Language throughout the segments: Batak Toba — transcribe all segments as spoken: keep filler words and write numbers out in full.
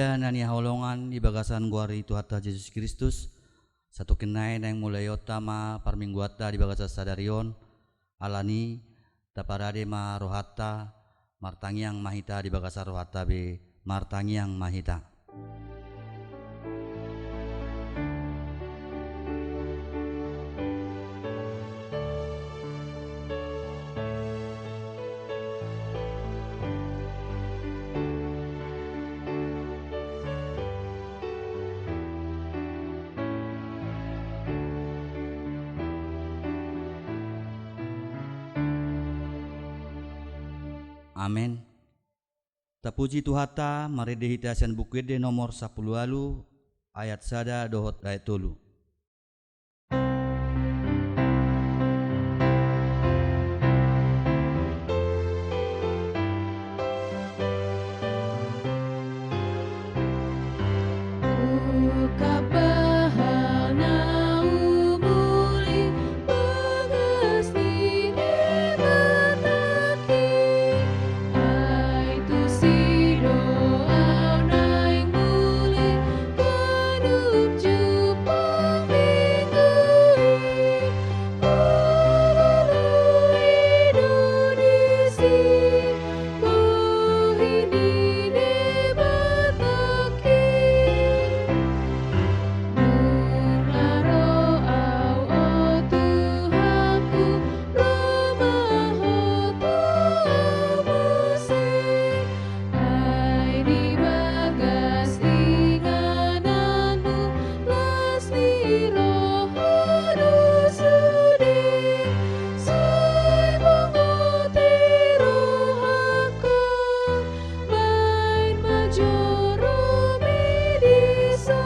Na hinaholongan di bagasan goar ni Tuhanta Jesus Kristus, satongkin nai naeng mulaionta ma parmingguanta di bagasan sadari on, alani taparade ma rohanta, martangiang ma hita di bagasan rohanta be, martangiang ma hita. Amen. Tapuji Tuhanta, marende hita sian Buku Ende nomor sampulu ualu, ayat sada dohot ayat tolu. Ai tusi do au naeng muli ganup jumpang Minggu i, hulalui do disi bohi ni Debatangki. Murna ro au, o Tuhanku, ro ma Ho tu au muse. Ai di bagas ingananmu las ni roha do sude. Sai bungoti rohangku, baen ma joromi dison.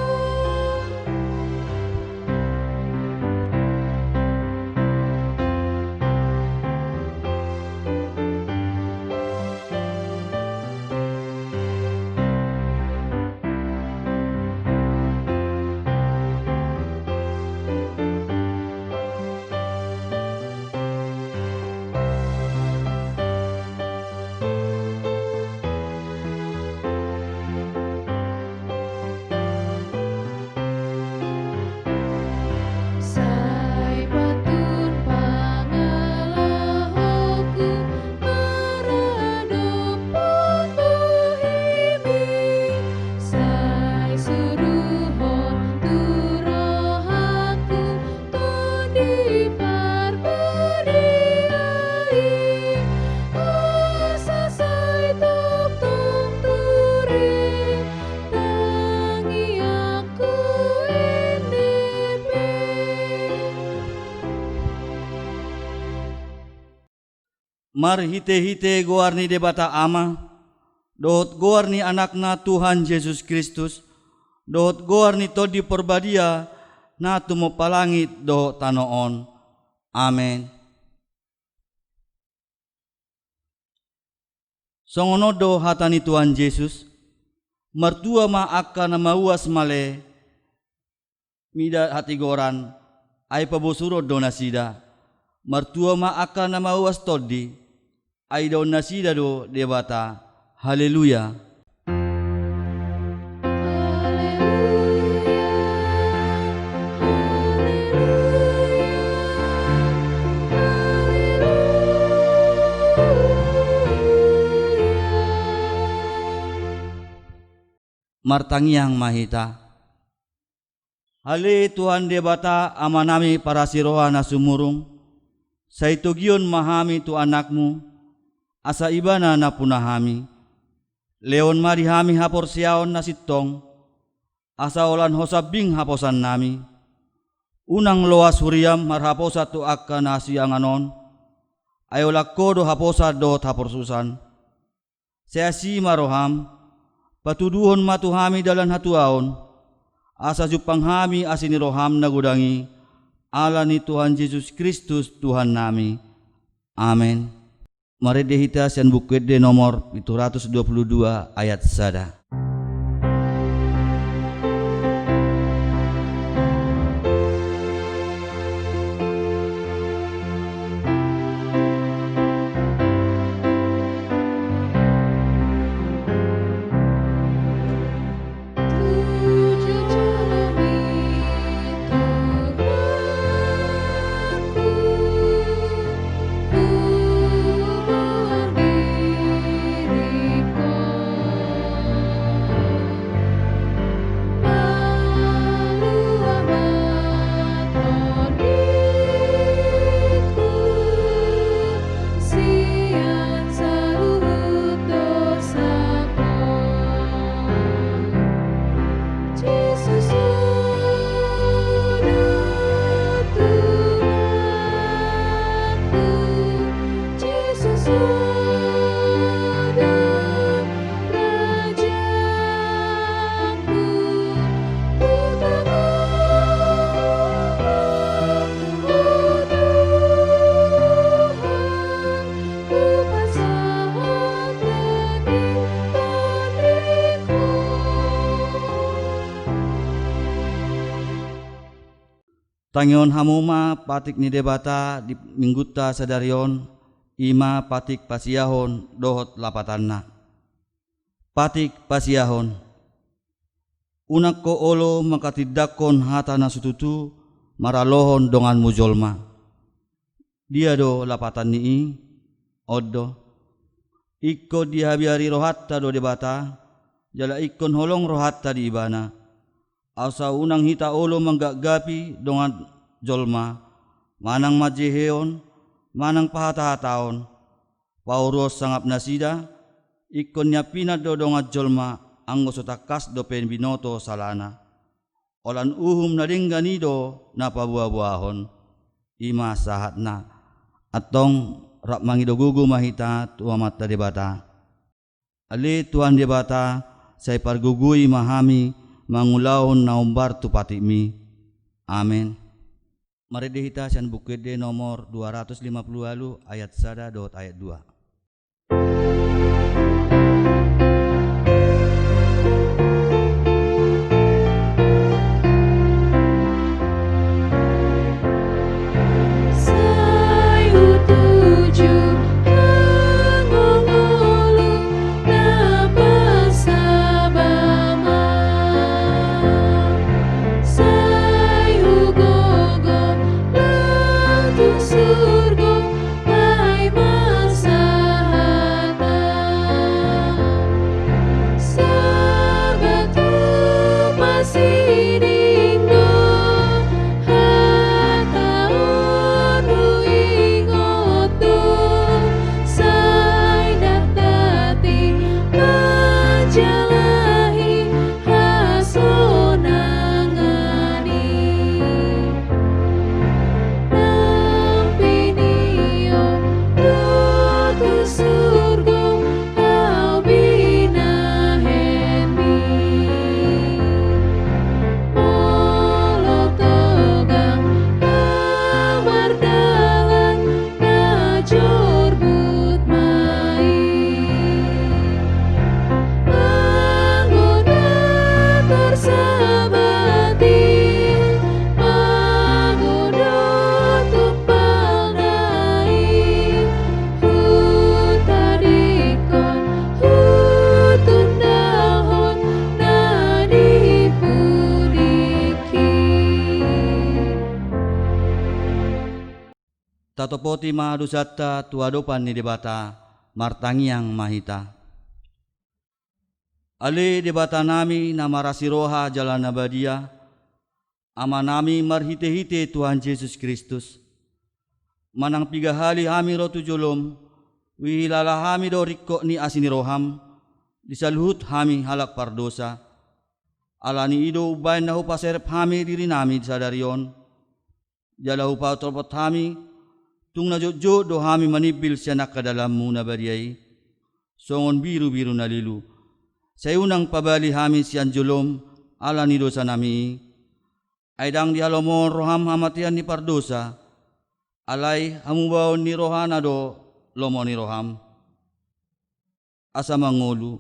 Sai pantun pangalahoku maradophon bohimi, sai suruhon tu rohangku Tondi Parbadia i, asa sai tongtong ture tangiangku ende pe. Marhitehite goar ni Debata Ama, dohot goar ni Anakna Tuhan Jesus Kristus, dohot goar ni Tondi Parbadia na tumompa langit dohot tano on. Amen. Songon on do hata ni Tuhan Jesus: Martua ma angka na mauas male mida hatigoran, ai pabosuron do nasida. Martua ma angka na mauas tondi, ai idaon nasida do Debata. Haleluya. Haleluya, haleluya, haleluya. Martangiang ma hita. Ale Tuhan Debata, Amanami parasi roha na sumurung, sai togion ma hami tu Anakmu, asa Ibana nampuna hami. Lehon ma di hami haporseaon na sintong, asa holan Ho sambing haposannami. Unang loas huriam marhaposan tu angka na siangan on, ai holan Ho do haposan dohot haporsusan. Sai asi ma roham, patuduhon ma tu hami dalan hatuaon, asa jumpang hami asi ni roham na godang i, ala ni Tuhan Jesus Kristus Tuhannami. Amen. Marende hita sian Buku Ende nomor pitu ratus dua puluh dua ayat sada. Tangihon hamu ma patik ni Debata di minggunta sadari on, i ma patik pasiahon dohot lapatanna. Patik pasiahon. Unang ho olo manghatindanghon hata na so tutu maralohon donganmu jolma. Dia do lapatan ni i? On do. Ingkon dihabiari rohanta do Debata, jala ingkon holong rohanta di Ibana. Asa unang hita olo manggapgapi dongan jolma, manang manjehehon, manang pahatahataon, pauruon sangap nasida, ingkon niampinan do dongan jolma, anggo so tangkas dope binoto salana. Holan uhum na denggan i do na paboaboahon. I ma sahatna. Antong rap mangido gogo ma hita tu Amanta Debata. Ale Tuhan Debata, sai pargogoi ma hami mangulahon na hombar tu patikmi. Amen. Marende hita sian Buku Ende nomor dua ratus lima puluh ualu, ayat sada dohot ayat dua. Sai hutuju hangoluan na pasabama, sai hugogo lam tu surgo, ai ma sahatna. Sabat hupasiding do, hata on huingot do, sai ndang tating manjalahi hasonangan i. Nampini on do tu surgo ahu binahenmi. Molo togang ahu mardalan, na jorbut ma i. Anggo na tarsabat i, magodang tumpalna i, hutadingkon, hutundalhon na di pudingki. Tatopoti ma dosanta tu adopan ni Debata, martangiang ma hita. Ale Debatanami na marasi roha jala na badia, Amanami marhitehite Tuhan Jesus Kristus, manang piga hali hami ro tu jolom, huhilala hami do ringkot ni asi ni roham, di saluhut hami halak pardosa. Ala ni i do umbaen na hupaserep hami dirinami sadari on, jala hupaotopot hami, tung na jotjot do hami manimbil sian angka dalanmu na badia i, songon birubiru na lilu. Sai unang pabali hami sian jolom ala ni dosanami i. Ai ndang dihalomohon roham hamatean ni pardosa, alai hamubaon ni rohana do lomo ni roham. Asa mangolu,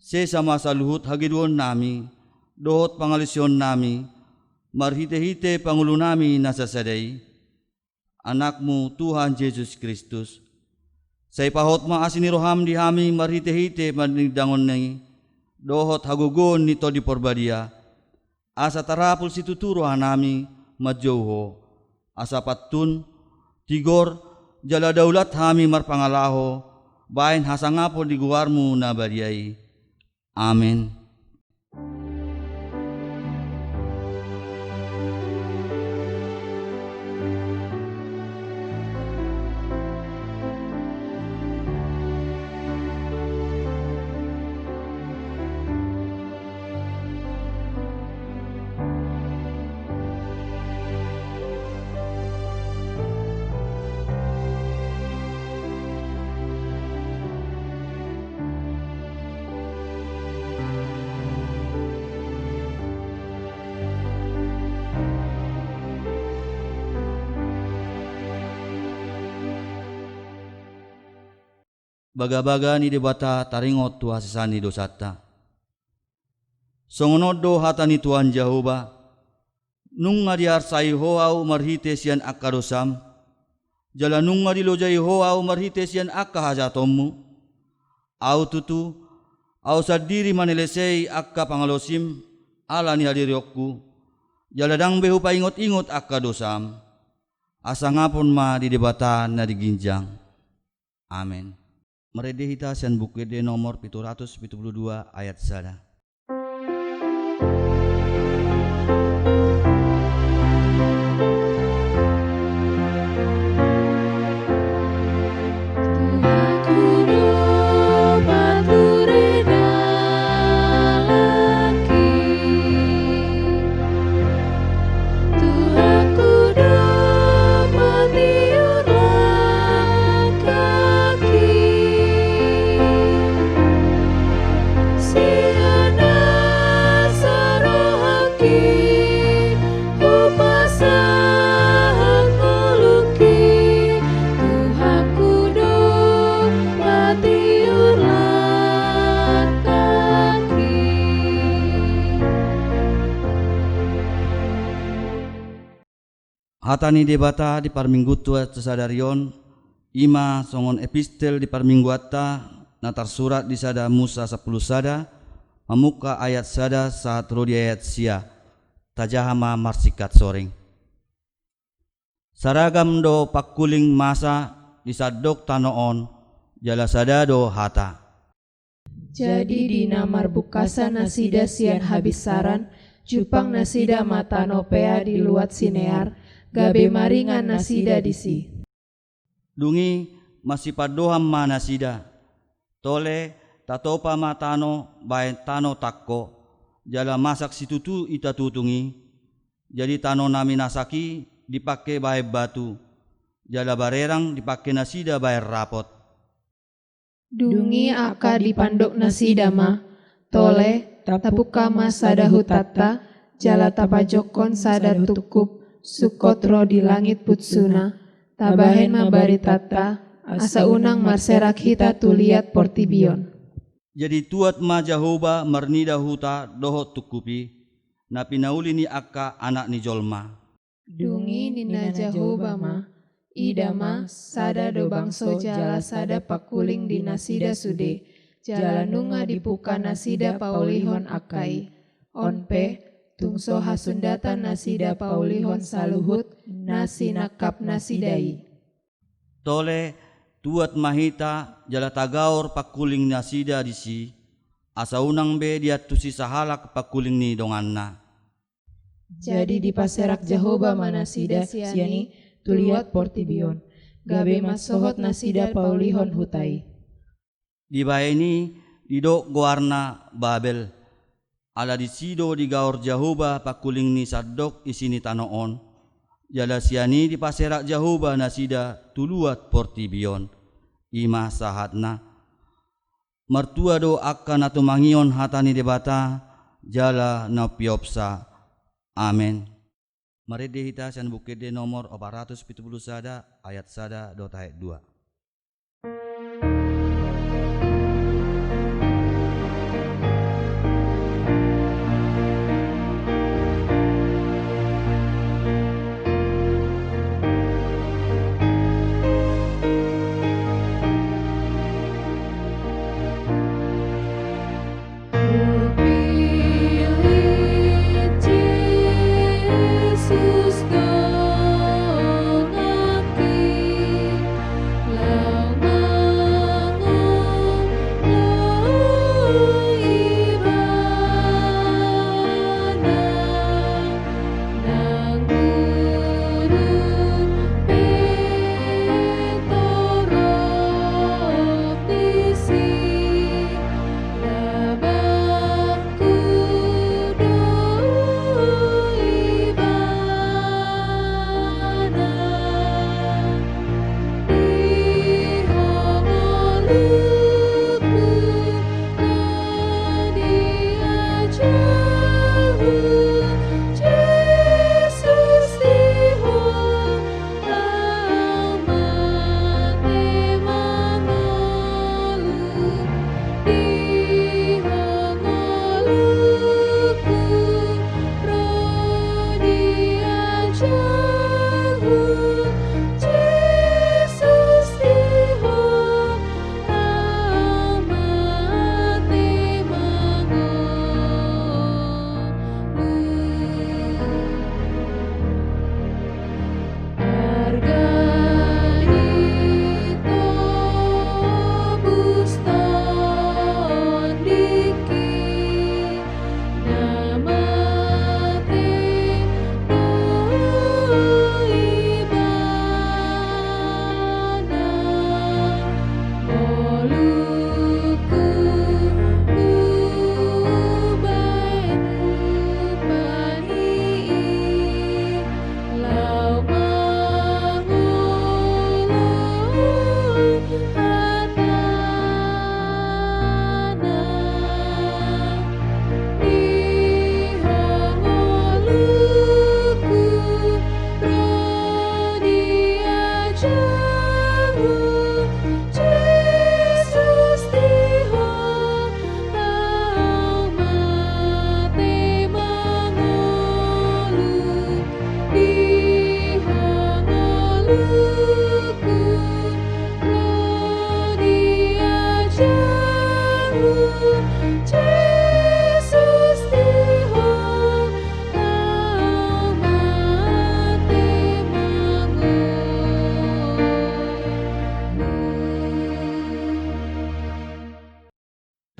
sesa ma saluhut hagedonnami dohot pangalaosionnami, marhitehite pangolunami na sasada i, Anakmu Tuhan Jesus Kristus. Sai pahot ma asi ni roham di hami marhitehite panindangonna i, dohot hagogoon ni Tondi Parbadia, asa tarapul situtu rohanami manjou Ho, asa pantun, tigor, jala daulat hami marpangalaho baen hasangapon di goarmu na badia i. Amen. Bagabaga ni Debata taringot tu hasesaan ni dosanta. Songon on do hata ni Tuhan Jahowa, Nunga diarsai Ho ahu marhite sian angka dosam, jala nunga dilojai Ho ahu marhite sian angka hajahatonmu. Ahu tutu, ahu sandiri manelesei angka pangalosim ala ni hadirionku, jala ndang be hupaingot-ingot angka dosam. Hasangapon ma di Debata na di ginjang. Amen. Marende hita sian Buku Ende nomor pitu ratus pitu pulu dua ayat sada. Tuhanku do patiur langkangki, sian nasa rohangki hupasahat ngolungki. Tuhanku do patiur langkangki. Hata ni Debata di parmingguanta sadari on, i ma songon epistel di parmingguanta na tarsurat di sada Musa sampulu sada, mamungka ayat sada sahat ro di ayat sia. Tajaha ma marsingkat soreng. Saragam do pangkuling masa di sandok tano on, jala sada do hata. Jadi di na marbungkasan nasida sian habinsaran, jumpang nasida ma tano pea di luat Sinear, gabe maringan nasida disi. Dung i masipandohan ma nasida. Tole, tatopa ma tano bahen tano tangko, jala masak situtu ita tutung i. Jadi tano na minasak i dipangke bahen batu, jala barerang dipangke nasida bahen rapot. Dung i angka dipandok nasida ma, tole, tapungka ma sada hutanta, jala tapajonghon sada tungkup, sungkot ro di langit punsuna, tabahen ma baritanta, asa unang marserak hita tu liat portibi on. Jadi tuat ma Jahowa marnida huta dohot tungkup i, na pinauli ni angka anak ni jolma. Dung i ninna Jahowa ma, ida ma, sada do bangso jala sada pangkuling di nasida sude, jala nunga dipungka nasida paulihon angka i. On pe, tung so hasundatan nasida paulihon saluhut na sinangkap nasida i. Tole, tuat ma hita jala tagaor pangkuling nasida disi, asa unang be diantusi sahalak pangkuling ni donganna. Jadi dipaserak Jahowa ma nasida sian i tu liat portibi on, gabe mansohot nasida paulihon huta i. Dibahen i didok goarna Babel, ala disi do digaor Jahowa pangkuling ni sandok isi ni tano on, jala sian i dipaserak Jahowa nasida tu luat portibi on. I ma sahatna. Martua do angka na tumangihon hata ni Debata, jala na umpeopsa. Amen. Marende hita sian Buku Ende nomor opat ratus pitu pulu sada, ayat sada dohot ayat dua. Pilih Jesus donganki,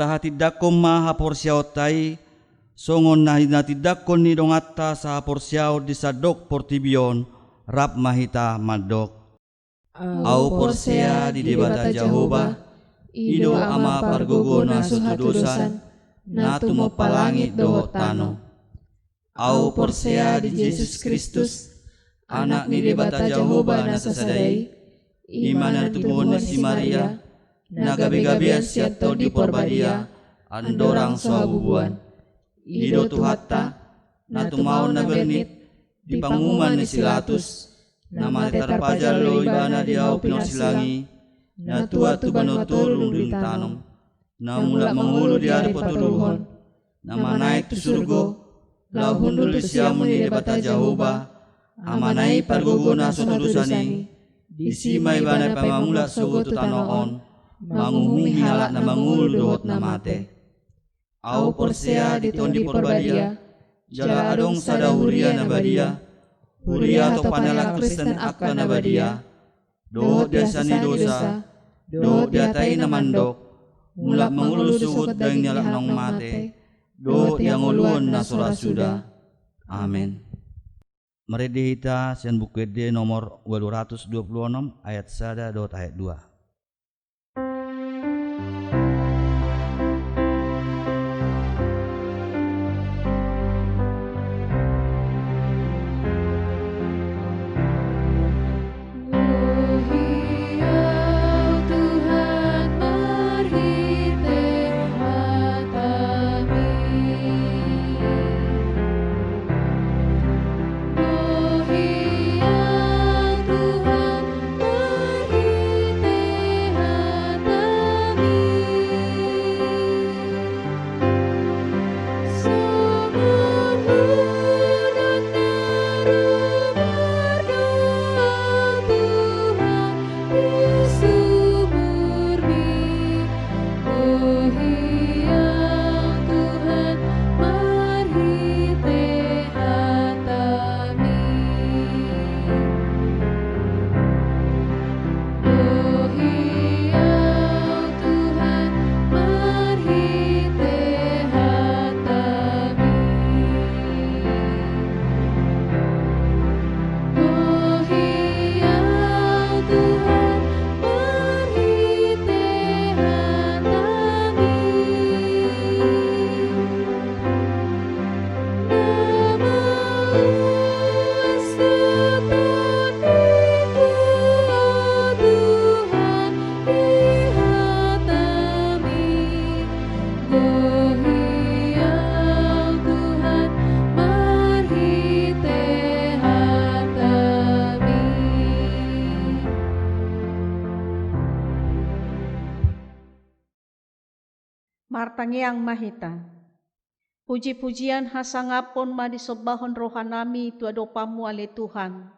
Tahatindangkon ma haporseaonta i, songon na hinatindangkon ni donganta sahaporseaon di sandok portibi on, rap ma hita mandok. Ahu porsea di Debata Jahowa, i do Ama pargogo na so tudosan, na tumompa langit dohot tano. Ahu porsea di Jesus Kristus, Anak ni Debata Jahowa na sasada i, i ma na tinobuhon ni si Maria, na gabegabean sian Tondi Porbadia, andorang so habubuhan. I do Tuhanta, na tumaon na bernit, di panguhuman ni si Latus, na mate tarpajal do Ibana di ahu pinorsilang i, na tuat tu banua toru dung ditanom, na mulak mangolu di ari patoruhon, na manaek tu surgo, laho hundul di siamun ni Debata Jahowa, Amana i pargogo na so tudosan i, disi ma Ibana pamamulak sogot tu tano on, manguhumi halak na mangolu dohot na mate. Ahu porsea di Tondi Porbadia, jala adong sada huria na badia, huria hatopan ni halak Kristen angka na badia, dohot di hasesaan ni dosa, dohot di hata i na mandok, mulak mangolu sogot daging ni halak naung mate, dohot di hangoluan na so ra suda. Amen. Marende hita sian Buku Ende nomor ualu ratus dua pulu onom, ayat sada dohot ayat dua. Martangiang ma hita. Puji-pujian hasangapon ma disombahon rohanami tu adopanMu ale Tuhan.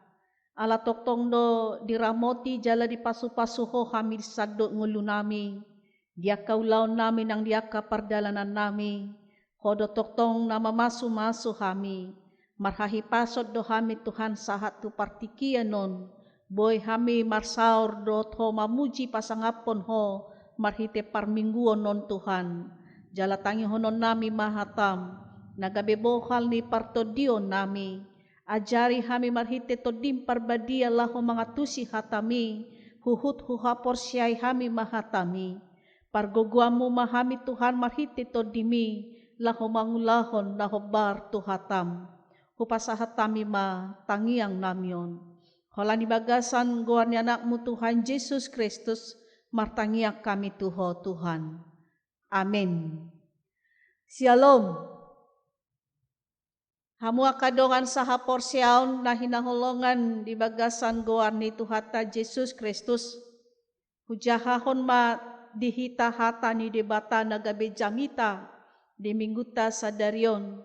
Ala tongtong do diramoti jala dipasu-pasu Ho hami di sandok ngolunami, di angka ulaonnami nang di angka pardalanannami. Ho do tongtong na mamasu-masu hami. Marhahipason do hami Tuhan sahat tu partingkian on. Boi hami marsaor dohot Ho mamuji pasangaphon Ho marhite parmingguon on Tuhan. Jala tangihononnami ma hataM, na gabe bohal ni partondionnami. Ajari hami marhite TondiM Parbadia laho mangantusi hataMi, huhut huhaporseai hami ma hataMi. PargogoanMu ma hami Tuhan marhite TondiMi, laho mangulahon na hombar tu hataM. Hupasahat hami ma tangiangnami on. Holan di bagasan goar ni AnakMu Tuhan Jesus Kristus, martangiang hami tu Ho Tuhan. Amen. Syalom. Hamu angka dongan sahaporseaon na hinaholongan di bagasan goar ni Tuhanta Jesus Kristus, hujahahon ma di hita hata ni Debata na gabe jamita di minggunta sadari on,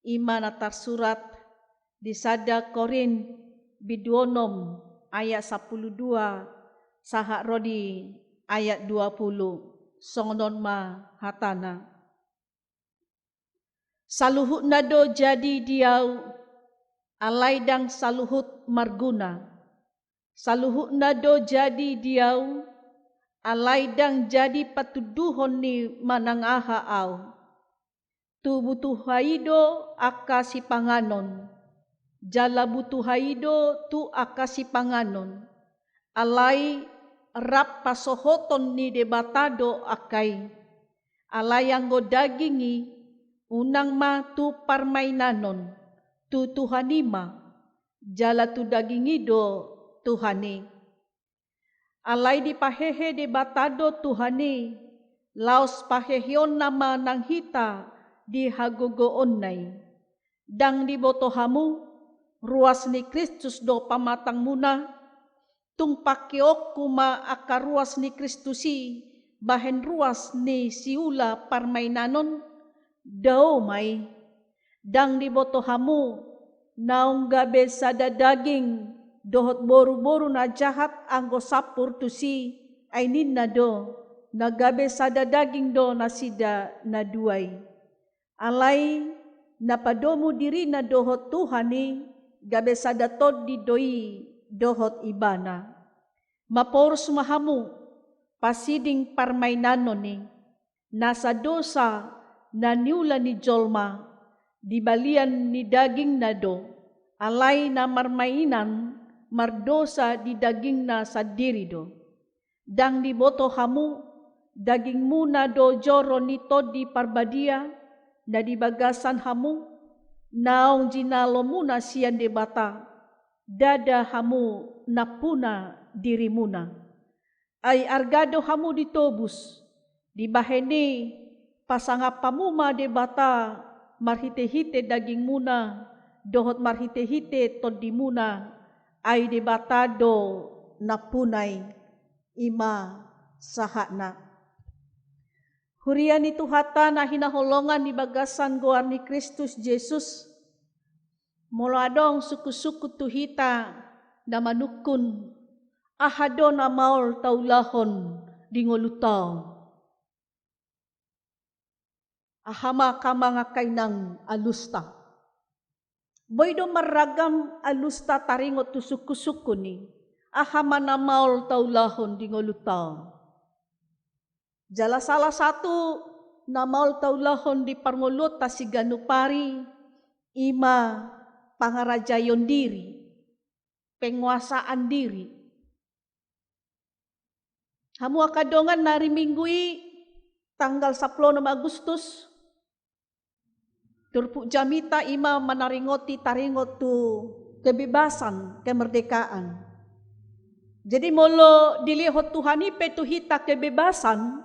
i ma na tarsurat di sada Korint bindu onom ayat sampulu dua sahat ro di ayat dua pulu, songon on ma hatana. Saluhutna do jadi di ahu, alai ndang saluhut marguna. Saluhutna do jadi di ahu, Alai ndang jadi patunduhon ni manang aha ahu. Tu butuha i do angka sipanganon, jala butuha i do tu angka sipanganon. Alai rap pasohoton ni Debata do angka i. Alai anggo daging i, unang ma tu parmainanon, tu Tuhan i ma, jala tu daging i do Tuhan i. Alai dipahehe Debata do Tuhan i, laos paheheonna ma nang hita di hagogoonna i. Ndang diboto hamu, ruas ni Kristus do pamatangmuna? Tung pangkeonku ma angka ruas ni Kristus i bahen ruas ni siula parmainanon? Dao ma i. Ndang diboto hamu, naung gabe sada daging dohot boruboru na jahat anggo sampur tusi, ai ninna do, na gabe sada daging do nasida na dua i. Alai na padomu dirina dohot Tuhan i, gabe sada tondi do i dohot Ibana. Maporus ma hamu, pasiding parmainanon i, nasa dosa na niula ni jolma, di balian ni dagingna do, alai na marmainan mardosa di dagingna sandiri do. Ndang diboto hamu, dagingmuna do joro ni Tondi Parbadia, na di bagasan hamu, naung jinalomuna sian Debata, ndada hamu nampuna dirimuna. Ai arga do hamu ditobus, dibahen i pasangap hamu ma Debata marhitehite dagingmuna, dohot marhitehite tondimuna, ai Debata do nampuna i, i ma sahatna. Huria ni Tuhanta na hinaholongan di bagasan goar ni Kristus Jesus, molo adong sungkunsungkun tu hita na manungkun, aha do na maol taulahon di ngolunta on? Aha ma, amang, angka inang, alusta? Boi do marragam alusta taringot tu sungkunsungkun i, aha ma na maol taulahon di ngolunta on? Jala salah satu na maol taulahon di parngoluonta siganup ari, i ma pangarajaion diri, penguasaan diri. Hamu angka dongan, na ari Minggu i, tanggal sampulu onom Agustus, turpuk jamita i ma manaringoti taringot tu kebebasan, kemerdekaan. Jadi molo dilehon Tuhan i pe tu hita kebebasan,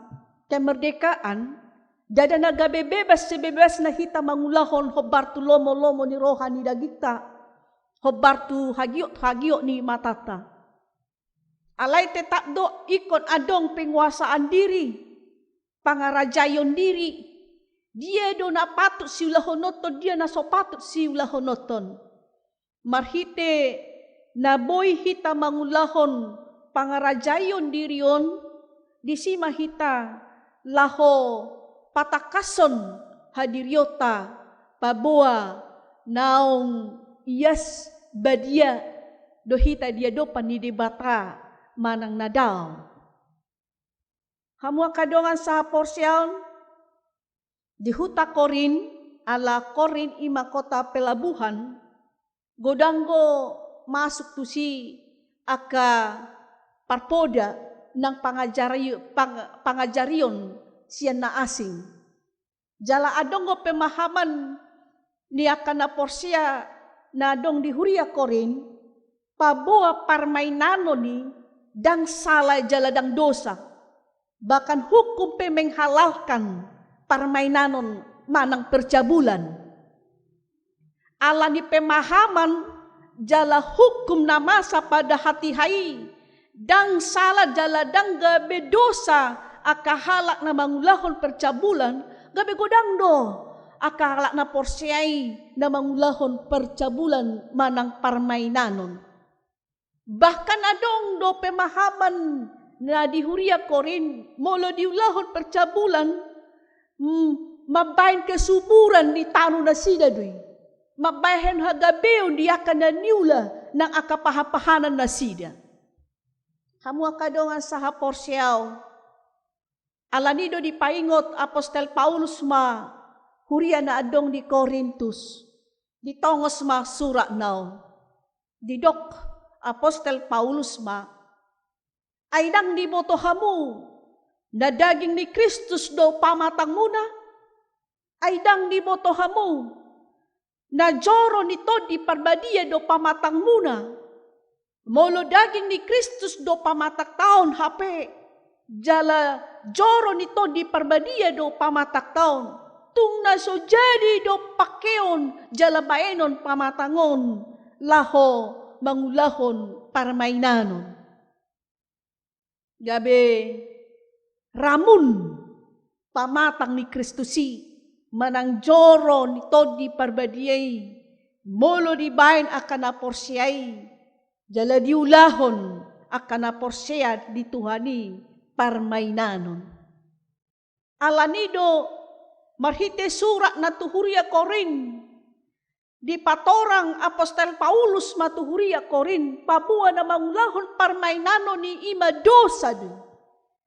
kemerdekaan, ndada na gabe bebas sebebasna hita mangulahon hombar tu lomolomo ni roha ni dagingta, hombar tu hagiothagiot ni matanta. Alai tetap do ingkon adong penguasaan diri, pangarajaion diri. Dia do na patut siulahononton, dia na so patut siulahononton? Marhite na boi hita mangulahon pangarajaion diri on, disi ma hita laho patangkashon hadirionta, paboa naung ias badia do hita di adopan ni Debata manang na dao. Hamu angka dongan sahaporseaon, di huta Korint, ala Korint i ma kota pelabuhan, godang do masuk tusi angka parpoda nang pangajari-, pang-, pangajarion sian na asing. Jala adong do pemahaman ni angka na porsea na adong di huria Korint, paboa parmainanon i ndang sala jala ndang dosa. Bahkan hukum pe menghalalkan parmainanon manang percabulan. Ala ni pemahaman jala hukum na masa pada hatiha i, ndang sala jala ndang gabe dosa angka halak na mangulahon percabulan, gabe godang do angka halak na porsea i na mangulahon percabulan manang parmainanon. Bahkan adong do pemahaman na di huria Korint, molo diulahon percabulan, mm, mambahen kesuburan di tano nasida do i. Mambahen hagabeon di angka na niula nang angka pahanpahanan nasida. Hamu angka dongan sahaporseaon, Alani do dipaingot apostel Paulus ma huria na adong di Korintus, ditongos ma suratna on. Didok apostel Paulus ma, ai ndang diboto hamu na daging ni Kristus do pamatangmuna? Ai ndang diboto hamu na joro ni Tondi Parbadia do pamatangmuna? Molo daging ni Kristus do pamatangta on hape, jala joro ni Tondi Parbadia do pamatangta on, tung na so jadi do pangkeon jala baenon pamatang on laho mangulahon parmainanon. Gabe ramun pamatang ni Kristus i manang joro ni Tondi Parbadia i, molo dibaen angka na porsea i, jala diulahon angka na porsea di Tuhan i parmainanon. Alani do marhite suratna tu huria Korint, dipatorang apostel Paulus ma tu huria Korint, paboa na mangulahon parmainanon i, i ma dosa do i.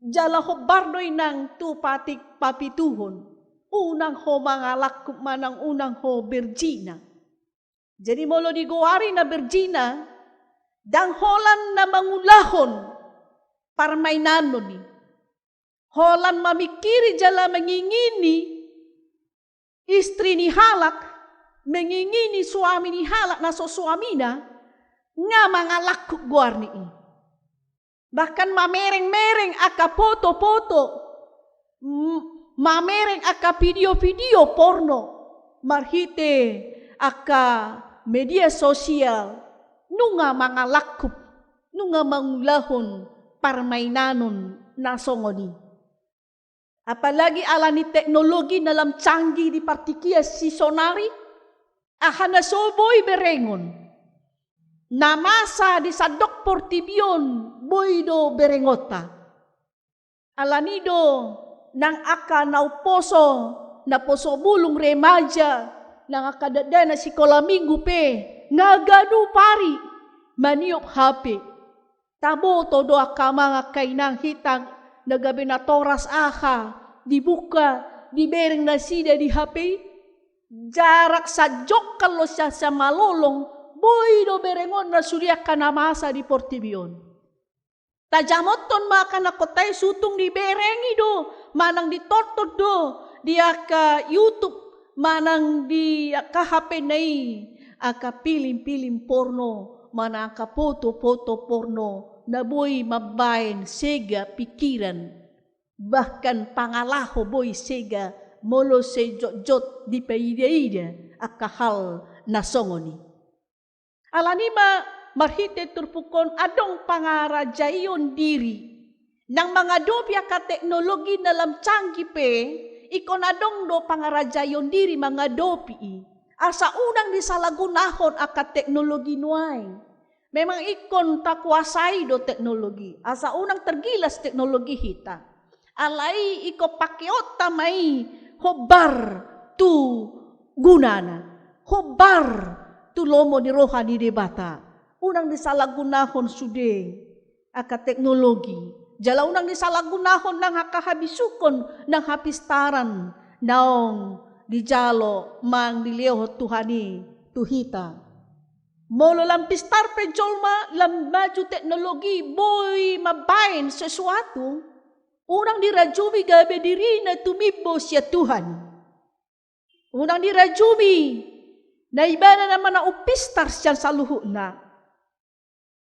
Jala hombar do i nang tu patik papituhon, unang ho mangalangkup manang unang ho berzina. Jadi molo digoari na berzina, ndang holan na mangulahon parmainanon i, holan mamingkiri jala mangingini istri ni halak, mangingini suami ni halak na so suamina, nga mangalangkup goarni i. Bahkan mamereng-mereng angka foto-foto, m-, mamereng angka video-video porno marhite angka media sosial, nunga mangalangkup, nunga mangulahon parmainanon na songon i. Apalagi alani teknologi na lam canggih di partingkian sisonari, aha na so boi berengon, na masa di sandok portibi on boi do berengonta. Alani do nang angka na umposo, na poso bulung, remaja, nang angka dakdanak sikola minggu pe nga ganup ari maniop H P. Taboto do angka amang angka inang hita na gabe natoras aha dibuka, dibereng nasida di H P i? Jarak sajongkal do sian, sian malolong, boi do berengonna sude angka na masa di portibi on. Tajamothon ma angka na hot i, sutung diberengi do, manang ditonton do di angka YouTube, manang di angka H P na i, angka film-film porno, manang angka foto-foto porno, na boi mambaen sega pingkiran, bahkan pangalaho boi sega, molo sai jotjot dipaida-ida angka hal na songon i. Alani ma marhite turpuk on adong pangarajaion diri. Nang mangadopi angka teknologi na lam canggih pe, ingkon adong do pangarajaion diri mangadopi i. Asa unang disalahgunahon angka teknologi nuaeng. Memang ingkon takuasai do teknologi, asa unang tergilas teknologi hita. Alai ingkon pangkeonta ma i hombar tu gunana, hombar tu lomo ni roha ni Debata. Unang disalahgunahon sude angka teknologi, jala unang disalahgunahon nang angka habisuhon, nang hapistaran naung dijalo manang dilehon Tuhan i tu hita. Molo lam pistar pe jolma, lam maju teknologi, boi mambaen sesuatu, unang dirajumi gabe dirina tumimbo sian Tuhan. Unang dirajumi na ibana na manang umpistar sian saluhutna.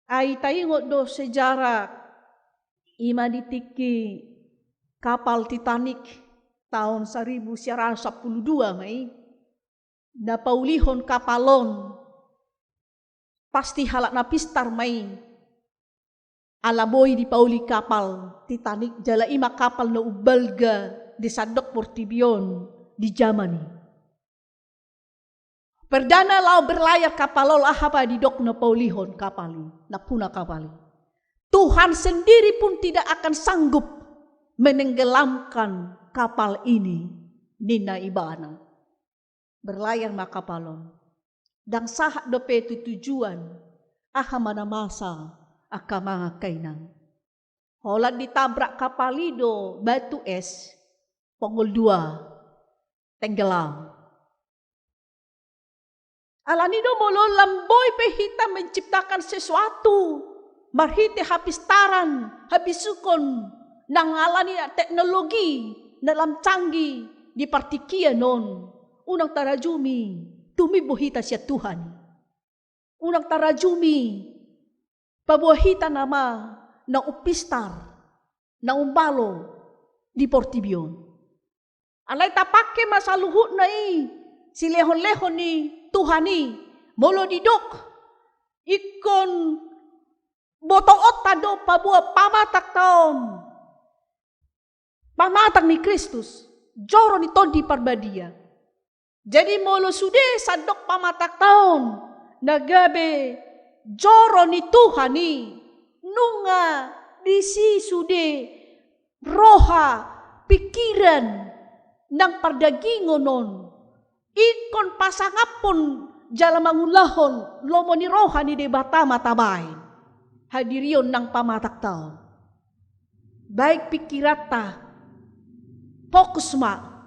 Ai taingot do sejarah, i ma di tingki kapal Titanic, taon saribu sia ratus sampulu dua ma i, na paulihon kapal on. Pasti halak na pistar ma i, ala boi dipauli kapal Titanic, jala i ma kapal na umbalga di sandok portibi on di jaman i. Perdana laho berlayar kapal on, aha ma didok na paulihon kapal i, nampuna kapal i? "Tuhan sendiri pun tidak akan sanggup menenggelamkan kapal ini," ninna ibana. Berlayar ma kapal on. Ndang sahat dope tu tujuan, aha ma na masa, angka amang angka inang? Holan ditabrak kapal i do batu es, pongol dua, tenggelam. Alani do molo lam boi pe hita menciptakan sesuatu marhite hapistaran, habisuhon nang alani teknologi na lam canggih di partingkian on, unang tarajumi tumimbo hita sian Tuhan. Unang tarajumi paboa hita nama na umpistar, na umbalo di portibi on. Alai tapangke ma saluhutna i silehonlehon ni Tuhan i, molo didok ingkon botoonta do paboa pamatangta on pamatang ni Kristus, joro ni Tondi Parbadia. Jadi molo sude sandok pamatangta on na gabe joro ni Tuhan i, nunga disi sude roha, pikiran nang pardagingon on ingkon pasangaphon jala mangulahon lomo ni roha ni Debata ma tabaen hadirion nang pamatangta on. Baen pikiranta, fokus ma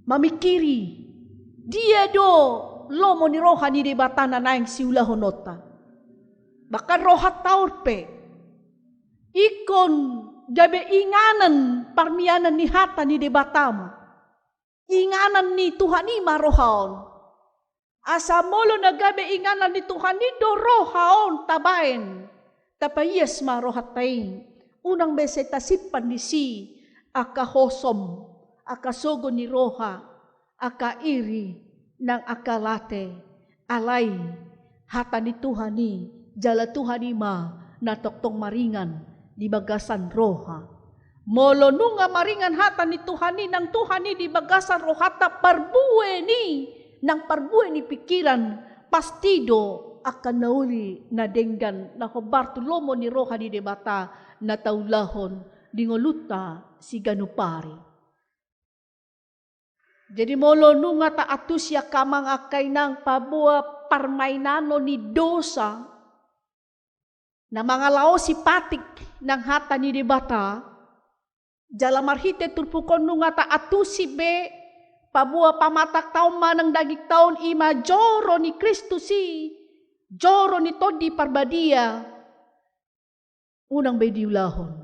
mamikiri dia do lomo ni roha ni Debata na naeng siulahononta. Bahkan rohanta on pe ingkon gabe inganan parmianan ni hata ni Debata ma. Inganan ni Tuhan i ma roha on. Asa molo na gabe inganan ni Tuhan i do roha on tabaen, tapaias ma rohanta i. Unang be sai tasimpan disi angka hosom, angka sogo ni roha, angka iri nang angka late. Alai hata ni Tuhan i, jala Tuhan i ma na tongtong maringan di bagasan roha. Molo nunga maringan hata ni Tuhan i, nang Tuhan i di bagasan rohanta, parbue ni, nang parbue ni pikiran, pasti do angka na uli na denggan na hombar tu lomo ni roha ni Debata na taulahon di ngolunta siganup ari. Jadi molo nunga taantusi angka amang angka inang paboa parmainanon ni dosa na mangalaosi patik nang hata ni Debata, jala marhite turpuk on nunga taantusi be paboa pamatangta on manang dagingta on i ma joro ni Kristus i, joro ni Tondi Parbadia, unang be diulahon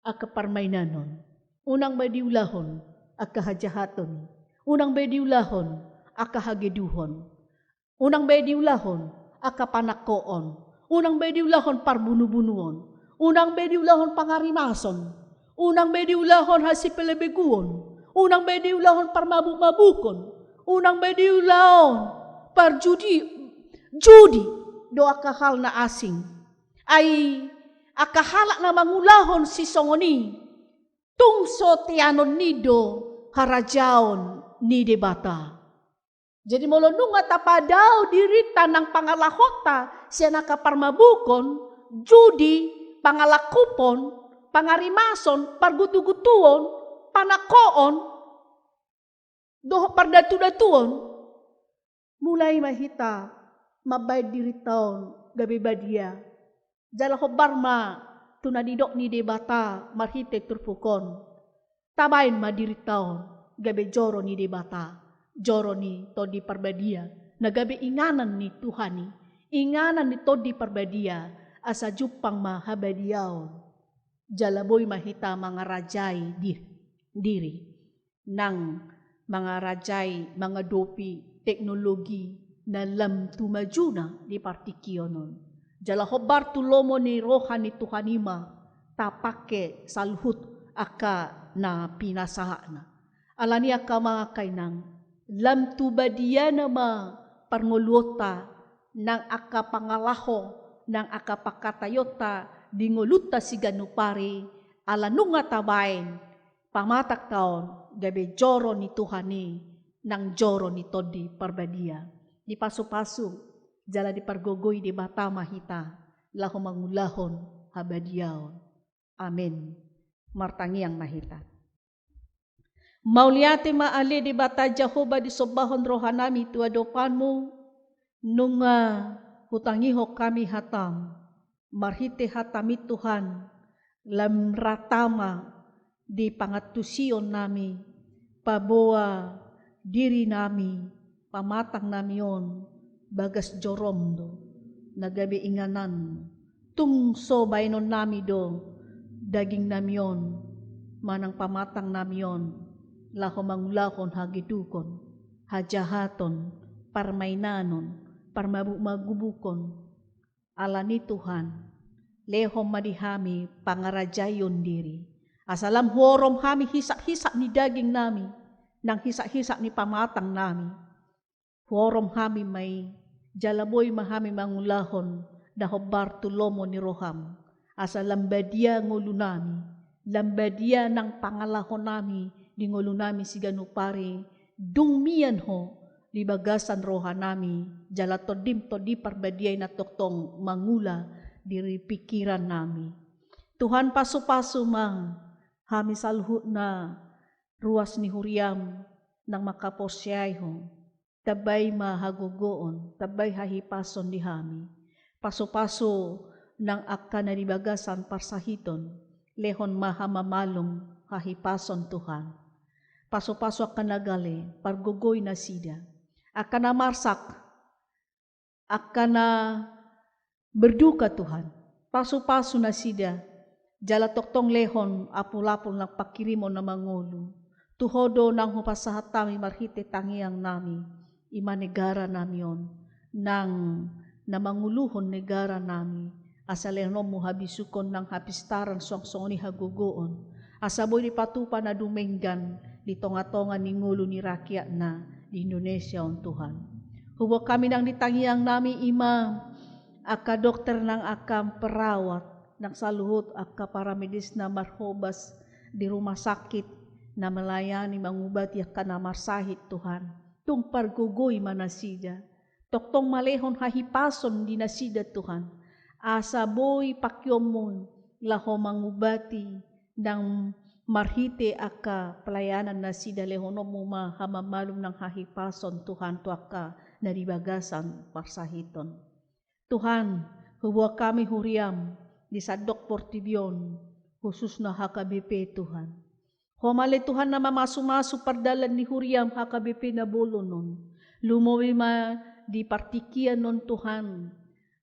angka parmainanon, unang be diulahon angka hajahaton, unang be diulahon angka hageduhon, unang be diulahon angka panangkoon, unang be diulahon parbunubunuon, unang be diulahon pangarimason, unang be diulahon hasipelebeguon, unang be diulahon parmabukmabukon, unang be diulahon parjudi, judi dohot angka hal na asing. Ai angka halak na mangulahon sisongon i, tung so teanonni do harajaon ni Debata. Jadi molo nunga tapadao dirinta nang pangalahonta sian angka parmabukon, judi, pangalangkupon, pangarimason, pargutugutuon, panangkoon, dohot pardatudatuon, mulai ma hita mambaen dirinta on gabe badia. Jala hombar ma tu na nidok ni Debata marhite turpuk on. Tabaen ma dirinta on gabe joro ni Debata, joro ni Tondi Parbadia, na gabe inganan ni Tuhan i, inganan ni Tondi Parbadia, asa jumpang ma habadiaon. Jala boi ma hita mangarajai di-, diri nang mangarajai mangadopi teknologi na lam tu majuna di partingkian on. Jala hombar tu lomo ni roha ni Tuhan i ma tapangke saluhut angka na pinasahatna. Alani angka amang angka inang, lam tu badiana ma parngoluonta, nang angka pangalaho, nang angka pangkataionta di ngolunta siganup ari, ala nunga tabaen pamatangta on gabe joro ni Tuhan i, nang joro ni Tondi Parbadia. Dipasupasu jala dipargogoi Debata ma hita laho mangulahon habadiaon. Amen. Martangiang ma hita. Mauliate ma ale Debata Jahowa, disombahon rohanami tu adopanmu, nunga hutangihon hami hatam, marhite hatami Tuhan, lam rata ma di pangantusion nami, paboa diri nami, pamatang nami on, bagas jorom do, na gabe inganan. Tung so baenon nami do daging nami on, manang pamatang nami on, laho mangulahon hagedukon, hajahaton, parmainanon, parmabuk-mabukon. Alani Tuhan, lehon ma di hami pangarajaion diri. Asa lam huorom hami hisap-hisap ni daging nami, nang hisap-hisap ni pamatang nami. Huorom hami ma i, jala boi ma hami mangulahon na hombar tu lomo ni roham. Asa lam badia ngolu nami, lam badia nang pangalaho nami di ngolu nami siganup ari, dung mian ho di bagasan roha nami, jala Tondim Tondi Parbadia i na tongtong mangula di pikiran nami. Tuhan, pasu-pasu ma hami saluhutna ruas ni huriam nang mangkaporseai ho. Tambai ma hagogoon, tambai hahipason di hami. Pasu-pasu nang angka na di bagasan parsahiton, lehon ma hamamalum hahipason Tuhan. Pasu-pasu angka na gale, pargogoi nasida. Angka na marsak, angka na berduka Tuhan, pasu-pasu nasida, jala tongtong lehon apul-apul nang pangkirimon na mangolu. Tu ho do nang hupasahat hami marhite tangiang nami, i ma negara nami on, nang na manguluhon negara nami, asa lehononmu habisuhon nang hapistaran suang songon i hagogoon, asa boi dipatupa na dumenggan di tonga-tonga ni ngolu ni rakyatna di Indonesia on Tuhan. Huboan hami nang di tangiang nami i ma angka dokter nang angka perawat, nang saluhut angka paramedis na marhobas di rumah sakit, na melayani mangubati angka na marsahit Tuhan. Tung pargogoi ma nasida. Tongtong ma lehon hahipason di nasida Tuhan. Asa boi pangkeonmu laho mangubati nang marhite angka pelayanan nasida, lehononmu ma hamamalum nang hahipason Tuhan tu angka na di bagasan parsahiton. Tuhan, huboan hami huriam di sandok portibi on, khususna H K B P Tuhan. Ho ma ale Tuhan na mamasu-masu pardalan ni huriam H K B P na bolon on. Lumobi ma di partingkian on Tuhan,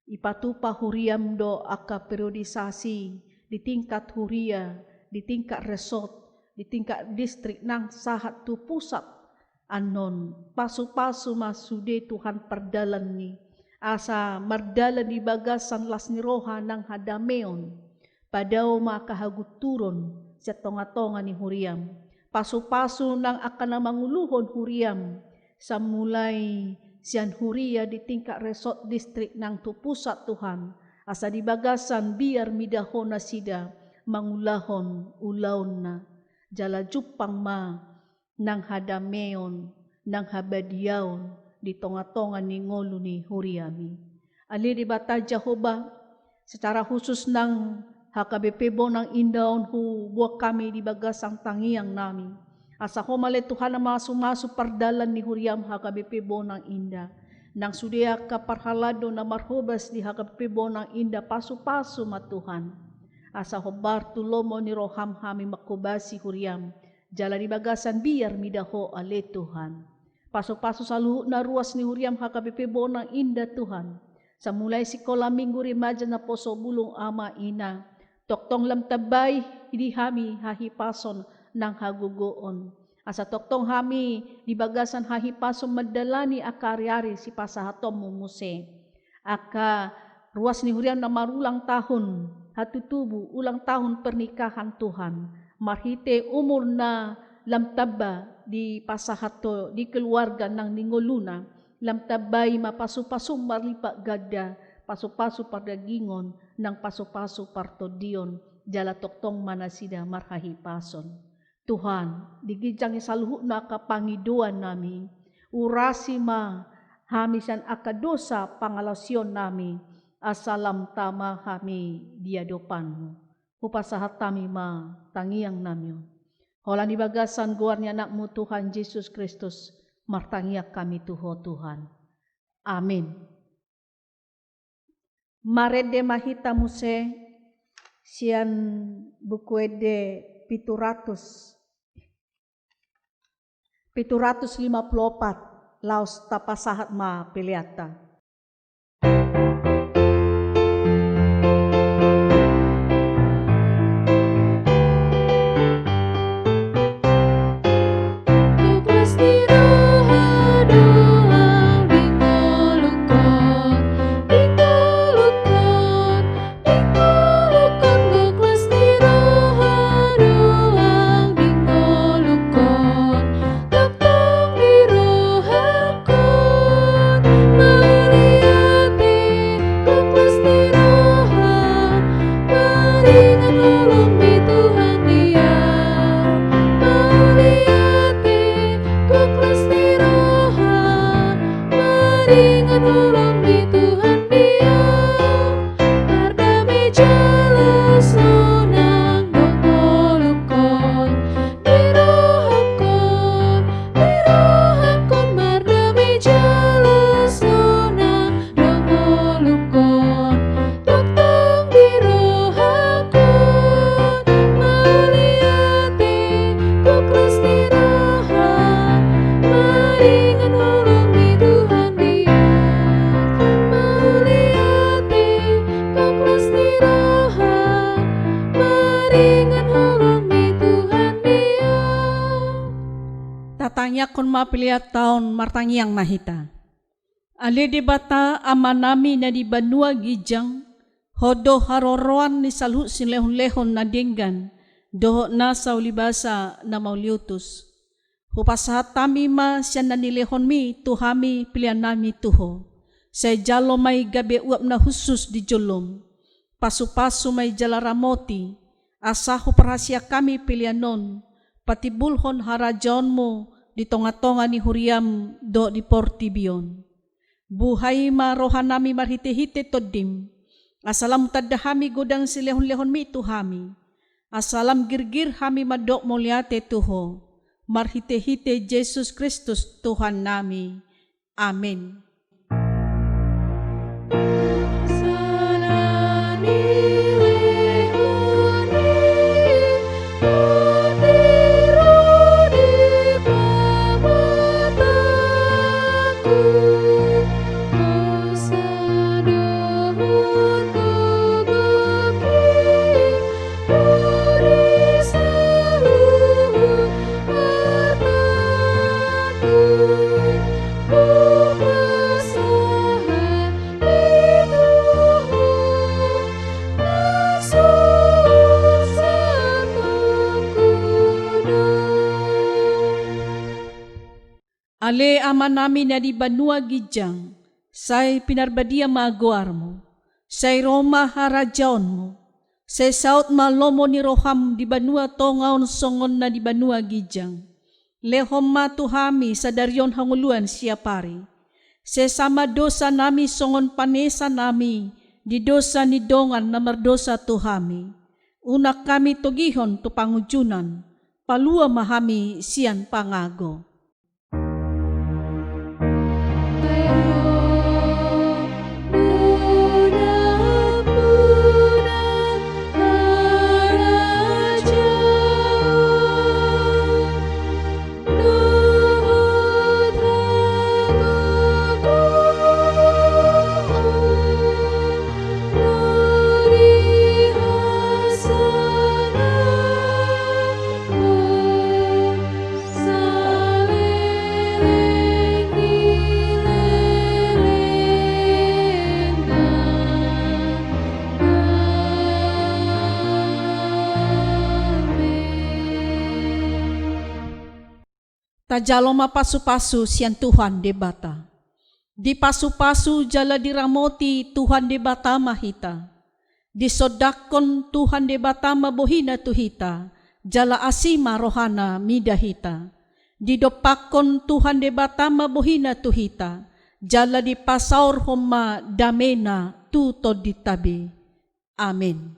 ipatupa huriam do angka periodisasi di tingkat huria, di tingkat resort, di tingkat distrik nang sahat tu pusat. Annon, pasu-pasu ma sude Tuhan pardalan ni, asa mardalan di bagasan las ni roha nang hadameon. Padao ma angka hagunturon sian tonga-tonga ni huriam. Pasu-pasu nang angka na manguluhon huriam, sai mulai sian huria di tingkat resort, distrik nang tu pusat Tuhan, asa di bagasan biar mida Ho nasida mangulahon ulaonna. Jala jumpang ma nang hadameon, nang habadiaon di tonga-tonga ni ngolu ni huriami. Ale Debata Jahowa, secara khusus nang H K B P Bonang Indah on huboan hami di bagasan tangiang nami. Asa Ho ma ale Tuhan na masu-masu pardalan ni huriam H K B P Bonang Indah. Nang sude angka parhalado na marhobas di H K B P Bonang Indah, pasu-pasu ma Tuhan. Asa hombar tu lomo ni roham hami manghobasi huriam. Jala di bagasan biar mida Ho ale Tuhan. Pasu-pasu saluhutna ruas ni huriam H K B P Bonang Indah Tuhan. Sai mulai sikola minggu, remaja, naposo, bulung, ama ina. Tongtong lam tambai di hami hahipason nang hagogoon. Asa tongtong hami di bagasan hahipason mandalani angka ari-ari sipasahatonmu muse. Angka ruas ni huriam na marulang tahun hatutubu, ulang tahun pernikahan Tuhan. Marhite umur na lam tamba dipasahat Ho di keluarga nang di ngoluna. Lam tambai ma pasu-pasu marlipat ganda, pasu-pasu pardagingon, nang pasu-pasu partondion, jala tongtong ma nasida marhahipason. Tuhan, di ginjang ni saluhutna angka pangidoan nami, urasi ma hami sian angka dosa pangalaosion nami, asa lam tama hami di adopanmu. Hupasahat hami ma tangiang nami on. Holan di bagasan goar ni Anakmu Tuhan Jesus Kristus, martangiang hami tu Ho Tuhan. Amin. Marende ma hita muse Sian Buku Ende pitu ratus, pitu ratus lima pulu opat, laos tapasahat ma peleanta. Maringan holong ni Tuhan dia, mardame jala sonang do ngolungkon, di rohangkon, di rohangkon mardame jala sonang do ngolungkon. Tongtong di rohangkon mauliate, tuklas ni roha, maringan holong ni Tuhan dia. Mauliate, tuklas ni roha, maringan holong ni Tuhan dia. Tatangiangkon ma peleanta on, martangiang ma hita. Ale Debata Amanami na di banua ginjang, Ho do haroroan ni saluhut silehonlehon na denggan dohot nasa ulibasa na mauliutus. Hupasahat hami ma sian na nilehonmi tu hami peleannami tu Ho. Sai jalo ma i gabe uap na hushus di jolom. Pasupasu ma i jala ramoti, asa huparhaseang hami pelean on patimbulhon harajaonmu di tongatonga ni huriam dohot di portibi on. Buhai ma rohanami marhitehite Tondim, asa lam tanda hami godang silehonlehonmi tu hami, asa lam girgir hami mandok mauliate tu Ho, marhitehite Jesus Kristus Tuhannami. Amen. Ale Amanami na di banua ginjang, sai pinarbadia ma goarmu, sai ro ma harajaonmu, sai saut ma lomo ni roham di banua tonga on songon na di banua ginjang. Lehon ma tu hami sadari on hangoluan siapari. Sesa ma dosanami songon panesanami di dosa ni dongan na mardosa tu hami. Unang hami togihon tu pangunjunan, palua ma hami sian pangago. Tajalo ma pasupasu sian Tuhan Debata. Dipasupasu jala diramoti Tuhan Debata ma hita. Disondangkon Tuhan Debata ma bohina tu hita, jala asi ma rohana mida hita. Didompakkon Tuhan Debata ma bohina tu hita, jala dipasaorhon ma damena tu tondinta be. Amen.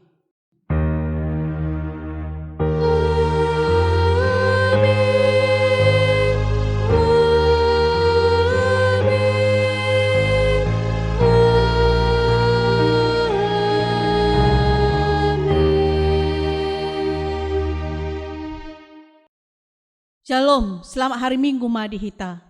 Shalom, selamat hari Minggu ma di hita.